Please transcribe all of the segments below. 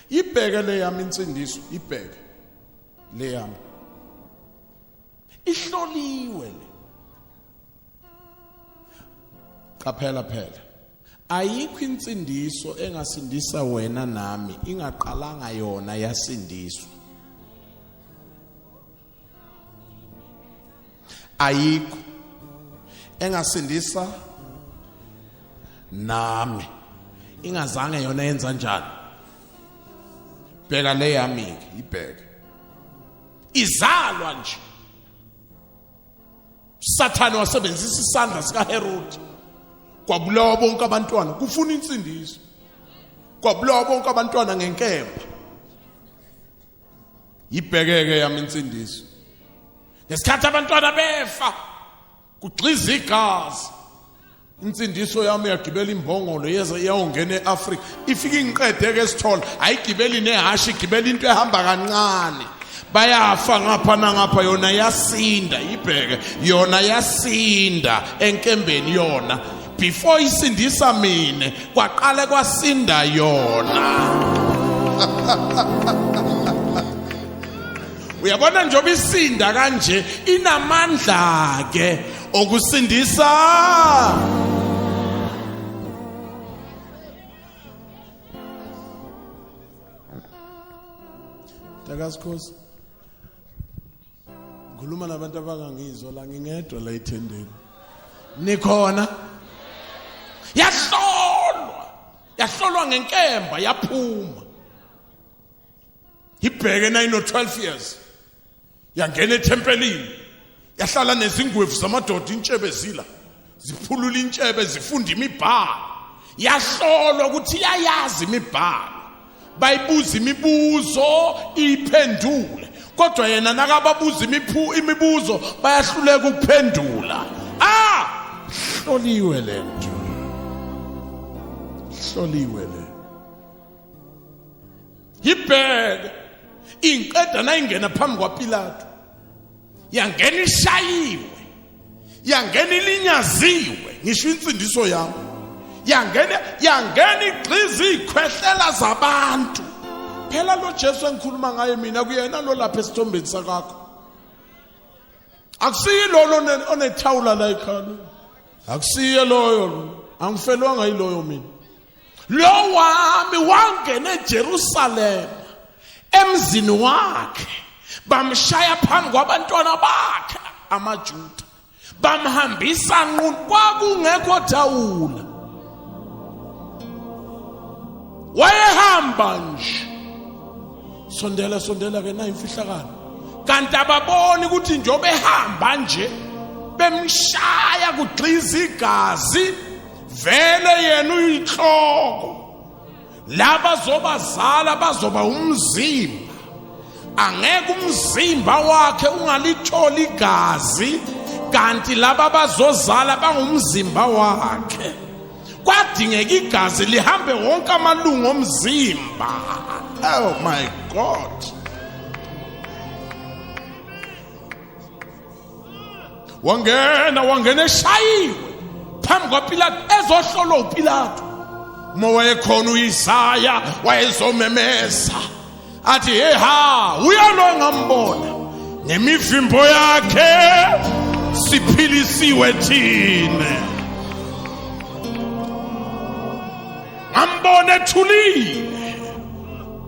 Ibheke le yami insindiso, ibheke le yami. Ihloliwe le. Qaphela phela. Ayikho insindiso engasindisa wena nami ingaqalanga yona yasindiswa. Ayikho engasindisa nami ingazange yona yenza njani. Bheka le yami ke, ibheke. Izalwa nje. Sathane wasebenzisa isandla sikaHerod kwabulawa bonke abantwana kufuna insindiso kwabulawa bonke abantwana ngenkemba ibhekeke yami insindiso ngesikhathi abantwana befa kugxiza igazi insindiso yami yagibela imbongolo yeza iyawungena e-Afrika ifike ingiqede ke sithola ayigibeli nehashi igibela into ehamba kancane bayafa ngapha nangapha yona yasinda ibheke yona yasinda enkembeni yona before isindisa mina kwaqale kwasinda yona uyabona njengoba isinda kanje inamandla ke okusindisa Takasikhosi ngikhuluma nabantu abangangizwa la ngingedwa la ethendeni nikhona yahlolwa yahlolwa ngenkemba yaphuma ibheke nayino 12 years yangena ethempelini yahlala nezingwevu zamadoda intshebe zila ziphulula intshebe zifunda imibhalo yahlolwa ukuthi iyayazi imibhalo bayibuza imibuzo iphendule kodwa yena nakababuza imibuzo bayahluleka ukuphendula ah hloliwe lento hloliwe le Ibheke ingiqeda nayingena phambi kwaPilato yangena ishayiwe yangena ilinyaziwe ngisho insindiso yami yangena yangena igxiza izikhwehlela zabantu phela lo Jesu engikhuluma ngaye mina kuyena lo lapha esithombeni sakakho akusiyi lolo onethawula la ekhala akusiye loyo lo angifelwanga yiloyo mina lo wami wangena eJerusalema emzini wakhe bamshaya phambi kwabantwana bakhe amaJuda bamhambisa nqunu kwakungekho thawula wayehamba nje sondela sondela ke na imfihlakalo kanti ababoni ukuthi njengoba ehamba nje bemshaya kugxiza igazi vele yena uyinhloko laba zobazala bazoba umzimba angeke umzimba wakhe ungalitholi igazi kanti laba bazozala bangumzimba wakhe kwadingeka igazi lihambe wonke amalungu omzimba oh my god wangena wangena eshayiwe phambi kwaPilato ezohlolwa uPilato uma wayekhona uIsaya wayezomemeza athi hey ha uyalo ngambona ngemivimbo yakhe siphilisiwe thina ngambona ethulile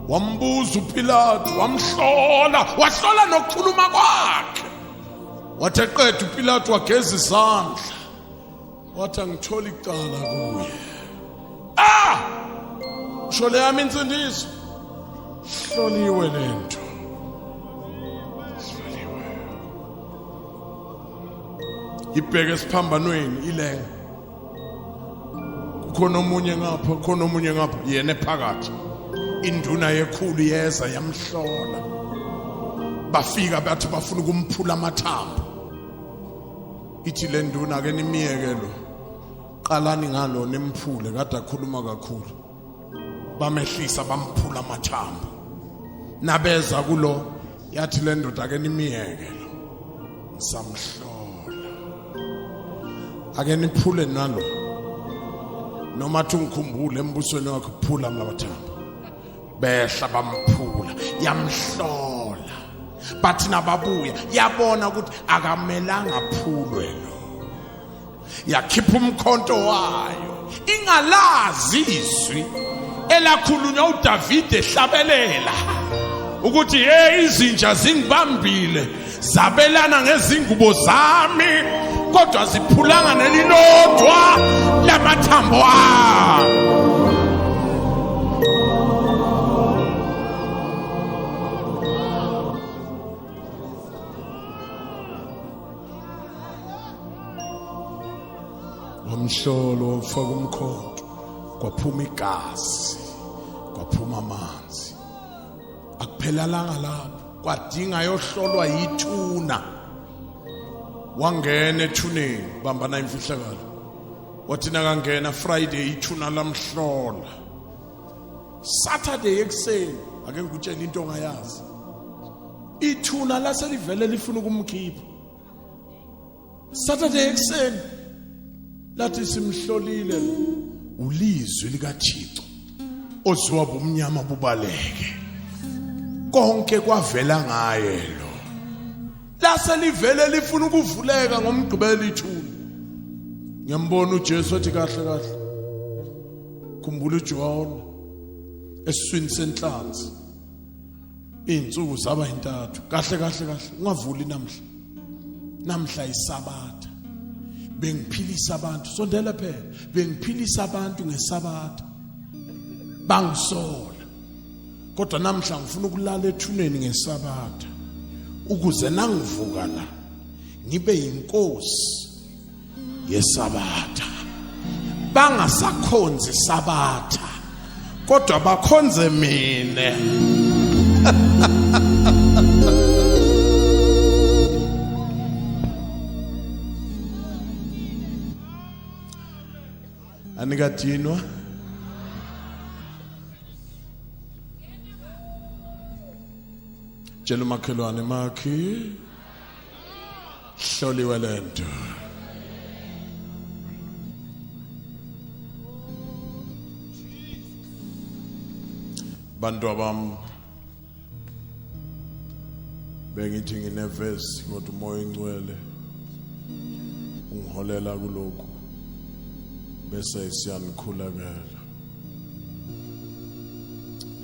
wambuza uPilato wamhlola wahlola nokukhuluma kwakhe wathi eqeda uPilato wageza izandla wathi angitholi icala kuye ah shole yami insindiso hloliwe lento hloliwe ibheke esiphambanweni ilenga kukhona omunye ngapha kukhona omunye ngapha yena ephakathi induna yekhulu yeza yamhlola bafika bathi bafuna ukumphula amathambo ithi le nduna ke nimiyeke lo qalani ngalo nimphule kade akhuluma kakhulu bamehlisa bamphula amathambo nabeza kulo yathi le ndoda ke nimiyeke lo ngisamhlola ake niphule nalo noma athi ungikhumbule embusweni wakho phula amathambo Behla bamphula, yamhlola. Bathi nababuya yabona ukuthi akamelanga aphulwe lo. Yakhipha umkhonto wayo, ingalazi izwi elakhulunywa uDavide ehlabelela ukuthi hey, izinja zingibambile, zabelana ngezingubo zami, kodwa ziphulanga nelilodwa lamathambo ami. Wamhlolo, wamfaka umkhonto, kwaphuma igazi, kwaphuma amanzi. Akuphelalanga lapho, kwadinga yohlolwa yithuna. Wangena ethuneni, bambana imfihlakalo. Wathi nakangena Friday, ithuna lamhlola. Saturday ekuseni, ake ngikutshele into ongayazi, ithuna laselivele lifuna ukumkhipha. Saturday ekuseni lathi simhlolile, ulizwi likaThixo oziwa bumnyama bubaleke, konke kwavela ngaye lo. Lase livele lifuna ukuvuleka ngomgqibelo ithuna. Ngiyambona uJesu ethi kahle kahle, khumbula uJohn esiswini senhlanzi, izinsuku zaba intathu. Kahle kahle kahle, ungavuli namhla, namhla isabatha. Bengiphilisa abantu, sondela phela, bengiphilisa abantu ngesabatha, bangisola. Kodwa namhla ngifuna ukulala ethuneni ngesabatha, ukuze nangivuka la ngibe yinkosi yesabatha. Bangasakhonzi sabatha, kodwa bakhonze mina. Anikadinwa? Tshela umakhelwane, makhi hloliwe lento. Bantu abam, bengithi nginevesi, kodwa uMoya oNgcwele ungiholela kulokhu, bese siyanikhulekela.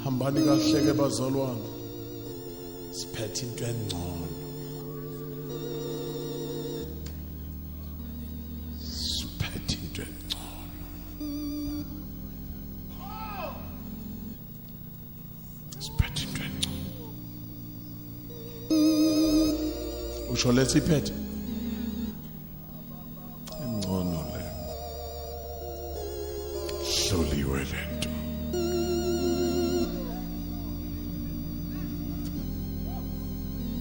Hambani kahle ke bazalwane, siphethe into engcono, siphethe into engcono, siphethe into engcono. Usho lethi iphethe ingcono le, hloliwe lento.